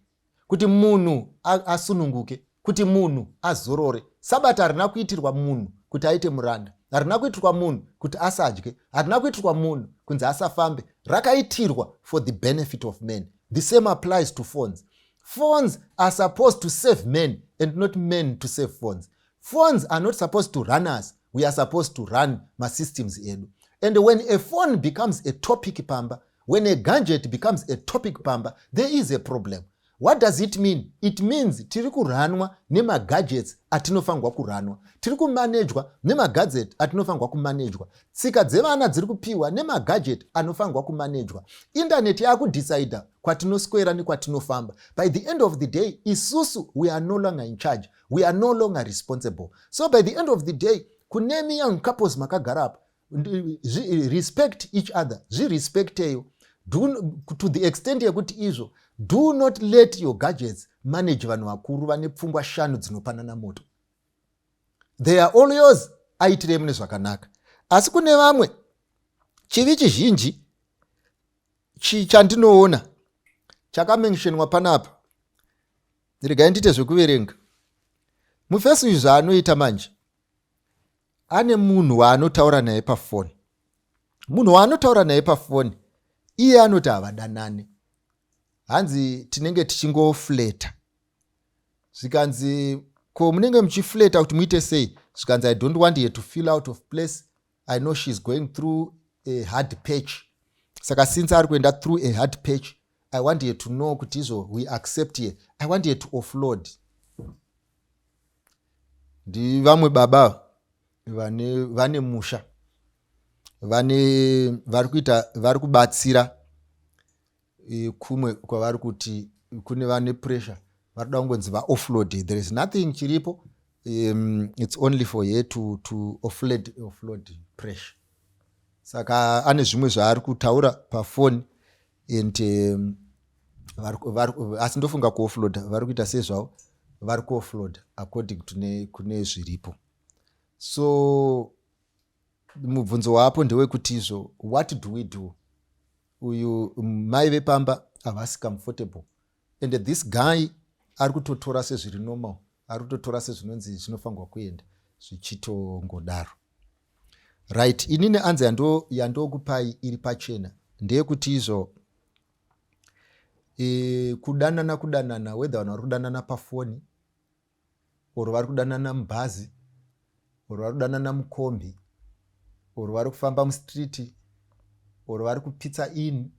kuti munhu asununguke, kuti munhu azorore. Sabata harina kuitirwa munhu kuti aite muranda, harina kuitirwa munhu kuti asadye, harina kuitirwa munhu kunzi asafambe. Rakaitirwa for the benefit of men. The same applies to phones. Phones are supposed to save men and not men to save phones. Phones are not supposed to run us. We are supposed to run masystems edu. And when a phone becomes a topic pamba, when a gadget becomes a topic pamba, there is a problem. What does it mean? It means tiri kuranwa nemagadgets atinofanirwa kuranwa, tiri kumanejwa nemagadget atinofanirwa kumanejwa, tsika dzevana dziri kupiwa nemagadget anofanirwa kumanejwa, indaneti yakudhisaidha kwatinoswera nekwatinofamba. By the end of the day, isusu we are no longer in charge, we are no longer responsible. So by the end of the day, kunemi young couples makagara apa, respect each other, zvirespecteyo to the extent yekuti izvo, do not let your gadgets manage vanhu vakuru vane pfungwa shanu dzinopanana moto. They are all yours, aitirei mune zvakanaka. Asi kune vamwe, chivi chizhinji chandinoona chakamentionwa panapa, regai ndiite zvekuverenga. Mufesi uyu zvaanoita manje, ane munhu waanotaura naye pafoni. Munhu waanotaura naye pafoni, iye anoti havadanani, hanzi tinenge tichingoflirta. Zvikanzi, "Ko munenge muchiflirta kuti muite sei?" Zvikanzi, "I don't want her to feel out of place. I know she's going through a hard patch. Saka since ari kuenda through a hard patch, I want her to know kuti izvo we accept her. I want her to offload." Ndivamwe baba vane musha, vane vari kuita, vari kubatsira kumwe kwavari kuti kune vane pressure, vari kuda kungonzi vaoffload. There is nothing chiripo, it's only for her to offload pressure. Saka ane zvimwe zvaari kutaura pafoni and asi ndofunga kuoffloada vari kuita sezvavo vari kuoffload according to kune zviripo. So mubvunzo wapo ndewekuti izvo, what do we do? Uyu mai vepamba havasi comfortable and this guy ari kutotora sezviri normal, ari kutotora sezvinonzi zvinofanirwa kuenda zvichitongodaro. Right, inini anzi yandokupai iri pachena ndeyekuti izvo, kudanana kudanana, whether vanhu vari kudanana pafoni or vari kudanana mubhazi or vari kudanana mukombi or vari kufamba mustreet or vari kuPizza Inn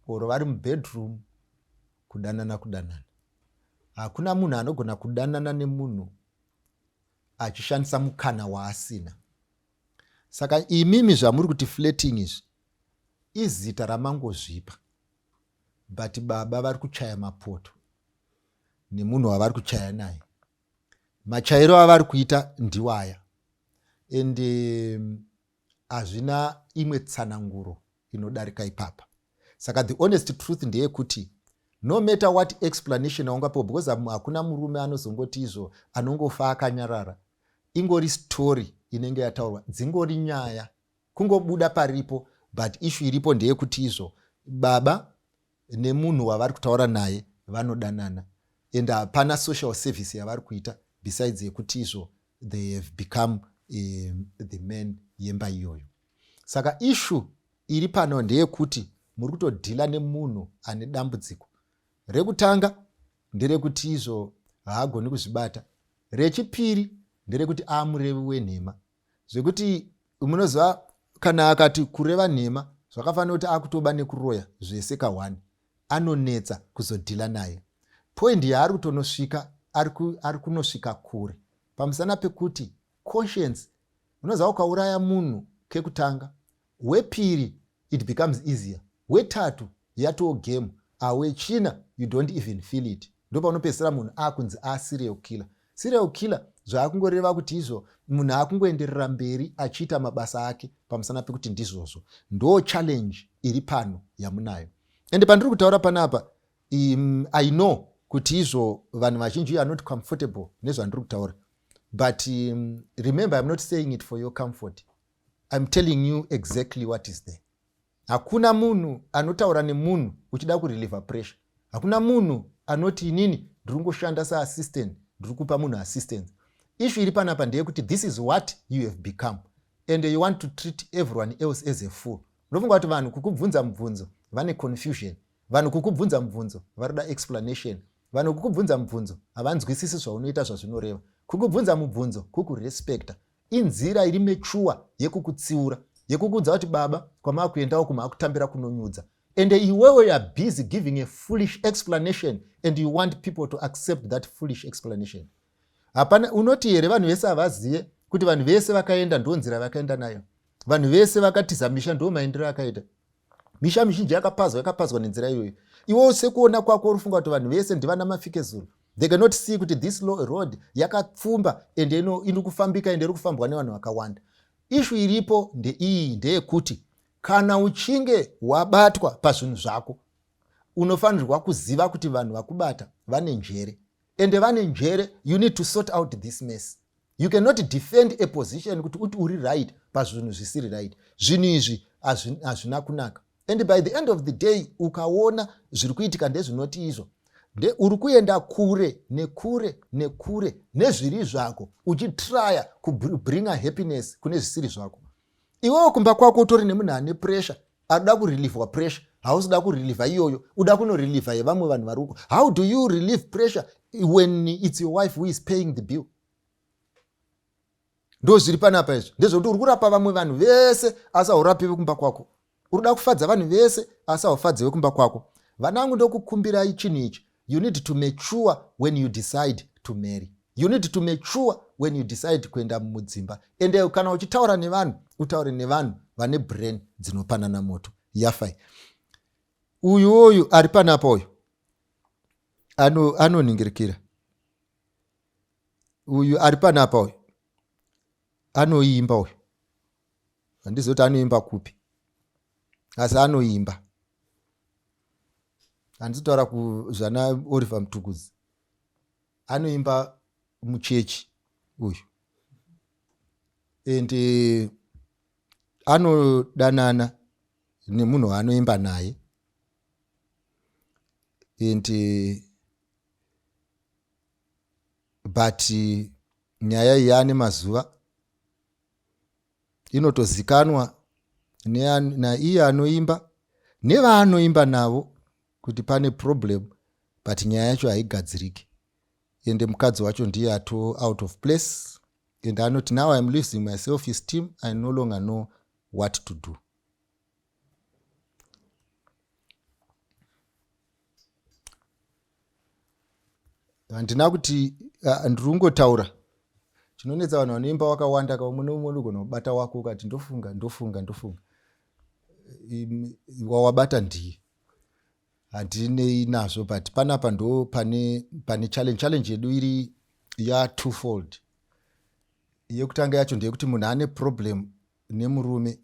or vari mubedroom, kudanana kudanana. Hakuna munhu anogona kudanana nemunhu achishandisa mukana waasina. Saka imimi zvamuri kuti flirting izvi izita ramangozvipa, but baba vari kuchaya mapoto nemunhu wavari kuchaya naye. Machairo avari kuita ndiwaya and hazvina imwe tsananguro inodarika ipapa. Saka the honest truth ndeyekuti no matter what explanation aungapiwa, because hakuna murume anozongoti izvo anongofa akanyarara. Ingori story inenge yataurwa, dzingori nyaya kungobuda paripo, but issue iripo ndeyekuti izvo baba nemunhu wavari kutaura naye vanodanana and hapana social service yavari kuita besides yekuti izvo they have become the man yemba iyoyo. Saka issue iri pano ndeyekuti muri kutodhila nemunhu ane dambudziko. Rekutanga nderekuti izvo haagoni kuzvibata. Rechipiri nderekuti amurevi wenhema, zvekuti munoziva kana akati kureva nhema zvakafanira kuti akutoba nekuroya zvese ka1, anonetsa kuzodhila naye. Point yaari kutonosvika, ari kunosvika kure pamusana pekuti conscience, unoziva, ukauraya munhu kekutanga, wepiri it becomes easier, wetatu yatoo game, awechina you don't even feel it. Ndopaunopedzisira munhu akunzi aserial killer. Serial killer zvaakungoreva kuti izvo munhu akungoenderera mberi achiita mabasa ake pamusana pekuti ndizvozvo. Ndo challenge iri pano yamunayo. Ende pandiri kutaura panapa, I know kuti izvo vanhu vazhinji are not comfortable nezvandiri kutaura, but remember, I'm not saying it for your comfort. I'm telling you exactly what is there. Hakuna munhu anotaura nemunhu uchida kurelieve pressure. Hakuna munhu anoti inini ndiri kungoshanda seassistant, ndiri kupa munhu assistance. Issue iri panapa ndeyekuti this is what you have become and you want to treat everyone else as a fool. Unofunga kuti vanhu kukubvunza mubvunzo vane confusion, vanhu kukubvunza mubvunzo varikuda explanation, vanhu kukubvunza mubvunzo havanzwisisi zvaunoita zvazvinoreva. Kukubvunza mubvunzo kukurespecta. Inzira iri mature yekukutsiura, yekukuudza kuti baba kwamakuendawo kumaakutambira kunonyudza. Ende iwewe you are busy giving a foolish explanation and you want people to accept that foolish explanation. Hapana unoti here vanhu vese havazive kuti vanhu vese vakaenda ndo nzira vakaenda nayo. Vanhu vese vakatiza misha ndo maendero akaita. Misha mizhinji yakapazwa yakapazwa nenzira iyoyo. Iwewe sekuona kwako uri kuti vanhu vese ndivana mafikezuru. They cannot see kuti this road yakapfumba ende iri kufambika ende iri kufambwa nevanhu vakawanda. Issue iripo ndeiyi ndeyekuti kana uchinge wabatwa pazvinhu zvako unofanirwa kuziva kuti vanhu vakubata vane njere ende vane njere. You need to sort out this mess. You cannot defend a position kuti uti uri right pazvinhu zvisiri right. Zvinhu izvi hazvina kunaka. And by the end of the day ukaona zviri kuitika ndezvinoti izvo uri kuenda kure nekure nekure nezviri zvako uchitrya kubringa happiness kune zvisiri zvako. Iwewe kumba kwako utori nemunhu ane pressure, anoda kurelievewa pressure. Hausi kuda kureliever iyoyo, uda kunoreliever yevamwe vanhu vari uko. How do you relieve pressure when it's your wife who is paying the bill? Ndo zviri panapa izvi ndezvekuti uri kurapa vamwe vanhu vese asi haurapi vekumba kwako. Uri kuda kufadza vanhu vese asi haufadzi vekumba kwako. Vanangu, ndokukumbirai chinhu ichi. You need to mature when you decide to marry. You need to mature when you decide kuenda mudzimba. Ende kana uchitaura nevanhu, utaure nevanhu vane brain dzinopanana moto. Yafai uyu uyu ari panapa uyu anoningirikira uyu ari panapa uyu anoimba uyu. Handizivi kuti anoimba kupi, asi anoimba. Handisi kutaura kuzvana Oliver Mutukudzi. Anoimba muchechi uyu and anodanana nemunhu waanoimba naye and but nyaya iyi yaane mazuva inotozikanwa naiye anoimba nevaanoimba navo kuti pane problem, but nyaya yacho haigadziriki. Ende mukadzi wacho ndiye ato out of place and anoti, "Now I'm losing my self esteem. I no longer know what to do." Handina kuti ndiri kungotaura chinonetsa. Vanhu vanoimba vakawanda ka, umwe neumwe unogona kubata wako ukati ndofunga ndofunga ndofunga wawabata ndiye. Handinei nazvo, but panapa ndo pane challenge. Challenge yedu iri ya twofold. Yekutanga yacho ndeyekuti munhu ane problem nemurume,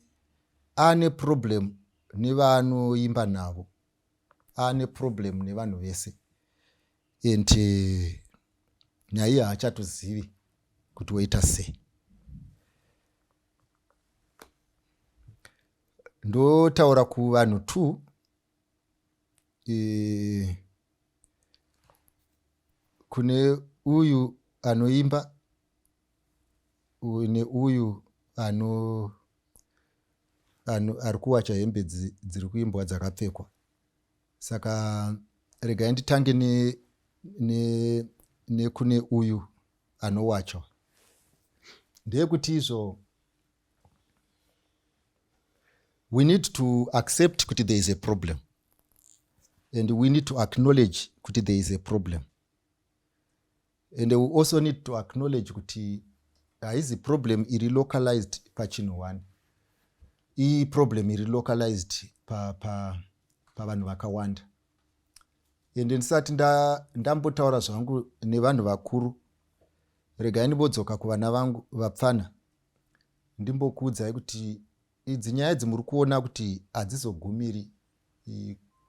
ane problem nevaanoimba navo, ane problem nevanhu vese and nyaya iyi haachatozivi kuti woita sei. Ndotaura kuvanhu two kune uyu anoimba neuyu ano ari kuwacha hembe dziri kuimbwa dzakapfekwa. Saka regai nditange nekune ne uyu anowacha. Ndeyekuti izvo we need to accept kuti there is a problem and we need to acknowledge kuti there is a problem and we also need to acknowledge kuti haizi problem iri localized pachinhu one, iproblem iri localized pavanhu pa, pa vakawanda. Ende ndisati ndambotaura zvangu nevanhu vakuru, regai ndimbodzoka kuvana vangu vapfana, ndimbokuudzai kuti idzi nyaya dzimuri kuona kuti hadzizogumiri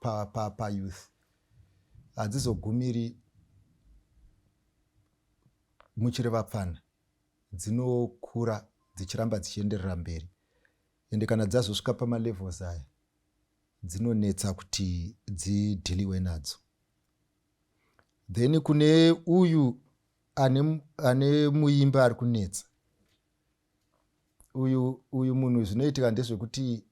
payouth pa, pa hadzizogumiri muchiri vapfana. Dzinokura dzichiramba dzichienderera mberi, ende kana dzazosvika pamalevels aya dzinonetsa kuti dzidhiliwe nadzo. Then kune uyu ane muimba ari kunetsa uyu munhu, zvinoitika ndezvekuti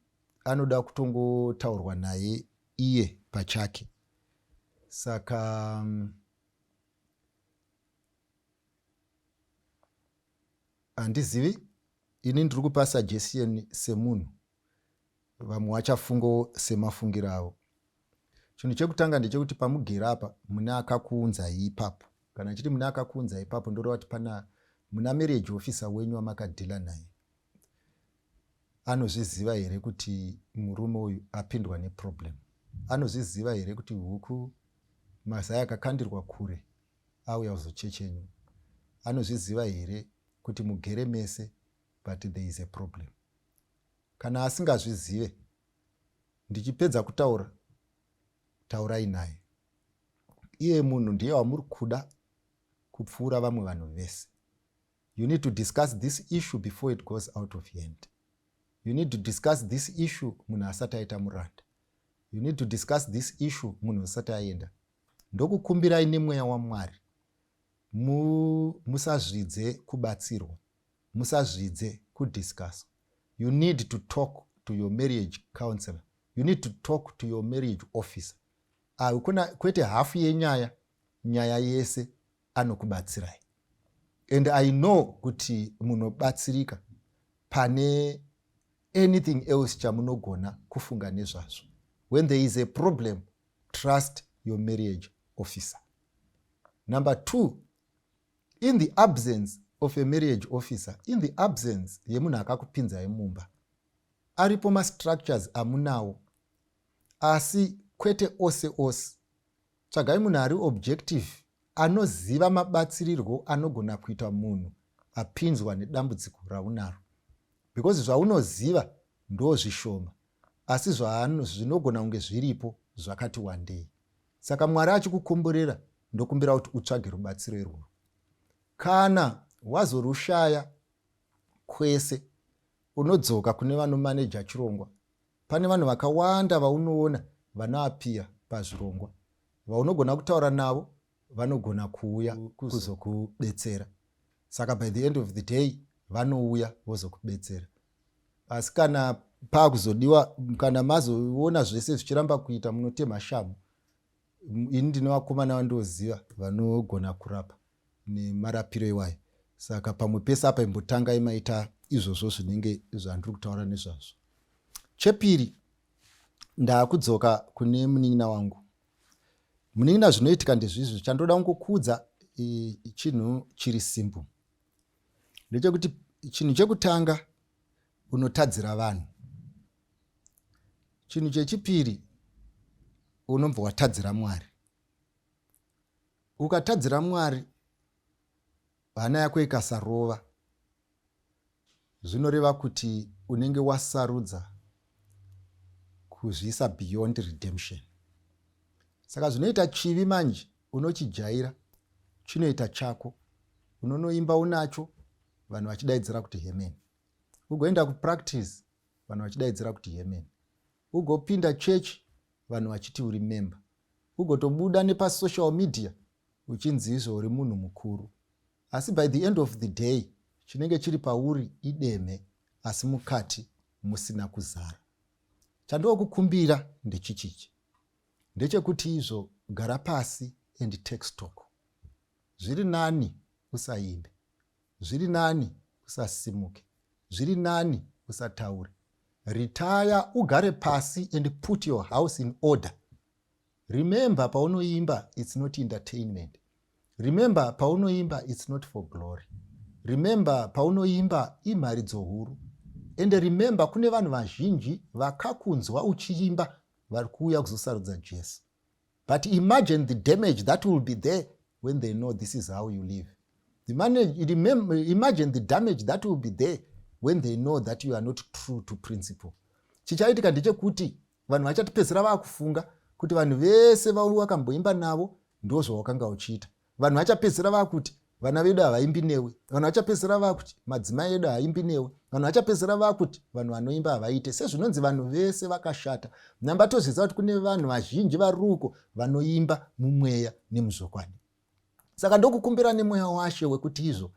anoda kutongotaurwa naye iye pachake. Saka handizivi. Ini ndiri kupa suggestion semunhu, vamwe vachafungawo semafungiro avo. Chinhu chekutanga ndechekuti pamugere apa mune akakuunzai ipapo. Kana chiti mune akakuunzai ipapo, ndoreva kuti pana muna marriage officer wenyu wamakadhila naye. Anozviziva here kuti murume uyu apindwa neproblem? Anozviziva here kuti huku mazai akakandirwa kure auya kuzochechenyu? Anozviziva here kuti mugere mese but there is a problem? Kana asingazvizive, ndichipedza kutaura, taurai naye. Iye munhu ndiye wamuri kuda kupfuura vamwe vanhu vese. You need to discuss this issue before it goes out of hand. You need to discuss this issue munhu asati aita muranda. You need to discuss this issue munhu asati aenda. Ndokukumbirai nemweya waMwari, musazvidze kubatsirwa, musazvidze kudiscuss. You need to talk to your marriage counselor. You need to talk to your marriage officer. Kuna kwete hafu yenyaya, nyaya yese anokubatsirai. And I know kuti munobatsirika pane anything else chamunogona kufunga nezvazvo. When there is a problem, trust your marriage officer. Number 2, in the absence of a marriage officer, in the absence yemunhu akakupinzai mumba, aripo mastructures amunawo, asi kwete ose ose. Tsvagai munhu ari objective, anoziva mabatsirirwo anogona kuita munhu apinzwa nedambudziko raunaro, because zvaunoziva ndo zvishoma, asi zvinogona kunge zviripo zvakati wandei. Saka Mwari achikukomborera, ndokumbira kuti utsvage rubatsiro irworwo. Kana wazorushaya kwese, unodzoka kune vanomaneja chirongwa. Pane vanhu vakawanda vaunoona vanoapiya pazvirongwa vaunogona kutaura navo, vanogona kuuya kuzokubetsera. Saka by the end of the day vanouya vozokubetsera. Asi kana paakuzodiwa, kana mazoona zvese zvichiramba kuita, munotema shamu. Ini ndine vakomana vandoziva vanogona kurapa nemarapiro iwayo. Saka pamwe pese apa imbotangai maita izvozvo zvinenge zvandiri kutaura nezvazvo. Chepiri, ndaakudzoka kune munin'ina wangu. Munin'ina, zvinoitika ndezvizvi chandoda kungokuudza, chinhu chiri simple ndechekuti chinhu chekutanga, unotadzira vanhu. Chinhu chechipiri, unobva watadzira Mwari. Ukatadzira Mwari, hana yako ikasarova, zvinoreva kuti unenge wasarudza kuzviisa beyond redemption. Saka zvinoita chivi manje unochijaira, chinoita chako. Unonoimba unacho, vanhu vachidaidzira kuti amen. Ugoenda kupractice, vanhu vachidaidzira kuti amen. Ugopinda chechi, vanhu vachiti uri member. Ugotobuda nepasocial media uchinzi izvo uri munhu mukuru, asi by the end of the day chinenge chiri pauri ideme, asi mukati musina kuzara. Chandokukumbira ndechichichi, ndechekuti izvo gara pasi and take stock. Zviri nani usaimbe, zviri nani usasimuke, zviri nani usataure. Retire, ugare pasi and put your house in order. Remember, paunoimba it's not entertainment. Remember, paunoimba it's not for glory. Remember, paunoimba imharidzo huru. Ende remember, kune vanhu vazhinji vakakunzwa uchiimba vari kuuya kuzosarudza Jesu. But imagine the damage that will be there when they know this is how you live. Imagine the damage that will be there when they know that you are not true to principle. Chichaitika ndechekuti vanhu vachatipedzisira vaakufunga kuti vanhu vese vawakamboimba navo ndo zvawakanga uchiita. Vanhu vachapedzisira vaakuti vana vedu havaimbi newe. Vanhu vachapedzisira vaakuti madzimai edu haaimbi newe. Vanhu vachapedzisira vaakuti vanhu vanoimba havaite, sezvinonzi vanhu vese vakashata. Namba tozviziva kuti kune vanhu vazhinji vari uko vanoimba mumweya nemuzvokwadi. Saka ndokukumbira nemweya washe wekuti izvo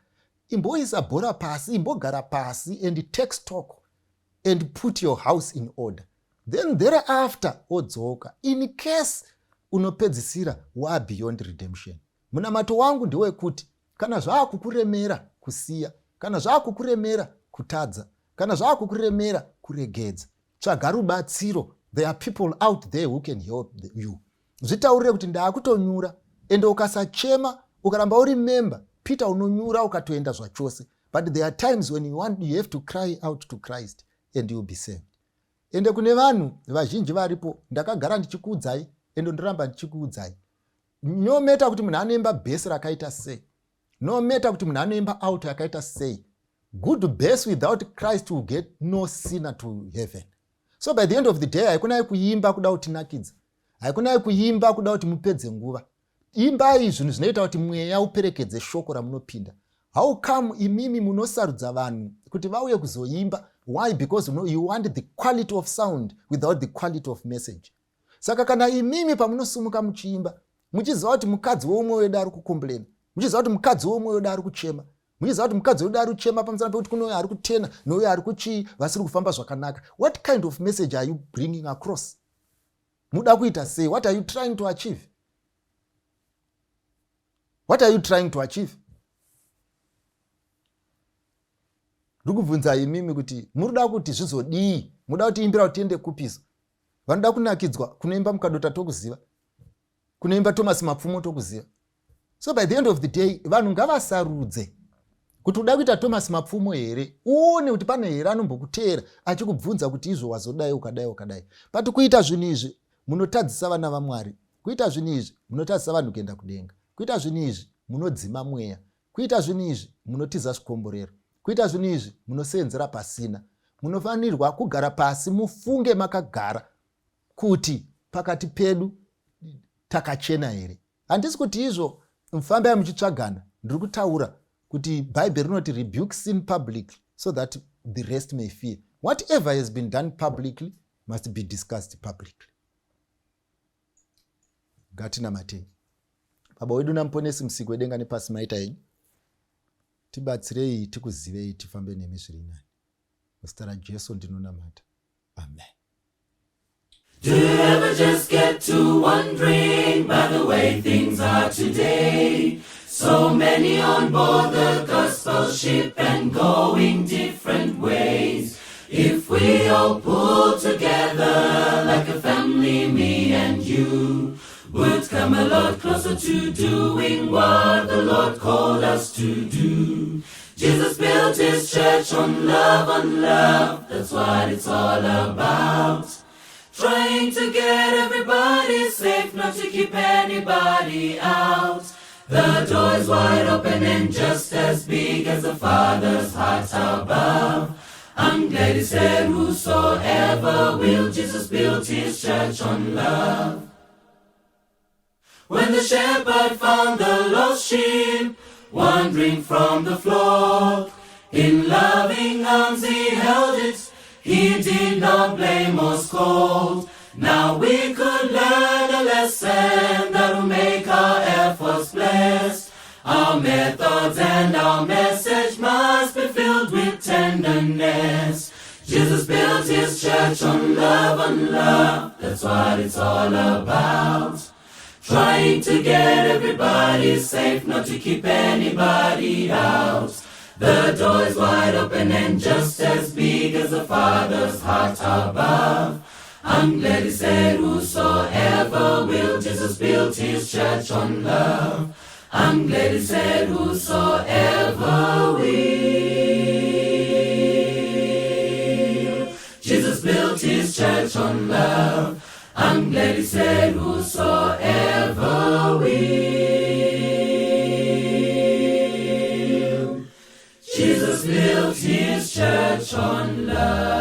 imboisa bhora pasi, imbogara pasi and take stock and put your house in order. Then thereafter odzoka, in case unopedzisira wabeyond redemption. Munamato wangu ndewekuti kana zvaakukuremera kusiya, kana zvaakukuremera. kutadza kana zvaakukuremera kuregedza tsvaga rubatsiro there are people out there who can help you zvitaurire kuti ndaakutonyura ende ukasachema ukaramba uri member peter unonyura ukatoenda zvachose but there are times when you, want, you have to cry out to christ and you'll be saved ende kune vanhu vazhinji varipo ndakagara ndichikuudzai ende ndoramba ndichikuudzai no matter kuti munhu anoimba bhesi rakaita sei no matter kuti munhu anoimba alto yakaita sei good bass without christ will get no sinner to heaven so by the end of the day haikunai kuimba kuda kutinakidza haikunai kuimba kuda kuti mupedze nguva imbai zvinhu zvinoita kuti mweya uperekedze shoko ramunopinda how come imimi munosarudza vanhu kuti vauye kuzoimba why because you want the quality of sound without the quality of message saka kana imimi pamunosumuka muchiimba muchiziva kuti mukadzi weumwe wedu ari kucomplaina muchiziva kuti mukadzi weumwe wedu ari kuchema muchiziva kuti mukadzi wedu ari kuchema pamusana pekuti kune uyo ari kutena neuyo ari kuchii vasiri kufamba zvakanaka what kind of message are you bringing across muda kuita sei what are you trying to achieve what are you trying to achieve ndiri kubvunza imimi kuti muri kuti zvizodii muda kuti imbira kuti tiende kupiso vanoda kunakidzwa kunoimba mukadota tokuziva kunoimba thomas mapfumo tokuziva so by the end of the day vanhu ngavasarudze kuti uda kuita thomas mapfumo here uone kuti pane here anombokuteera achikubvunza kuti izvo wazodai ukadai ukadai but kuita zvinhu izvi munotadzisa vana vamwari kuita zvinhu izvi munotadzisa vanhu kuenda kudenga kuita zvinhu izvi munodzima mweya kuita zvinhu izvi munotiza zvikomborero kuita zvinhu izvi munoseenzera pasina munofanirwa kugara pasi mufunge makagara kuti pakati pedu takachena here handisi kuti izvo mufambai muchitsvagana ndiri kutaura kuti bhaibheri rinoti rebuke sin publicly so that the rest may fear whatever has been done publicly must be discussed publicly ngatinamatei baba wedu namuponesi musiki wedenga nepasi maita henyu tibatsirei tikuzivei tifambe nemi zviri nani muzita rajesu ndinonamata amen Do you ever just get to wondering by the way things are today? So many on board the gospel ship and going different ways. If we all pull together like a family, me and you, would come a lot closer to doing what the Lord called us to do. Jesus built his church on love, on love. That's what it's all about. Trying to get everybody safe, not to keep anybody out. The door is wide open and just as big as the Father's heart above. I'm glad he said, Whosoever will, Jesus built his church on love. When the shepherd found the lost sheep wandering from the flock, in loving arms he held it, he did not blame or scold. Now we could learn a lesson that will make our efforts blessed. Our methods and our message must be filled with tenderness. Jesus built his church on love, on love. That's what it's all about. Trying to get everybody safe, not to keep anybody out. The door is wide open and just as big as the Father's heart above. I'm glad he said, Whosoever will, Jesus built his church on love. I'm glad he said, Whosoever will. Jesus built his church on love. I'm glad he said, Whosoever will. Jesus built his church on love.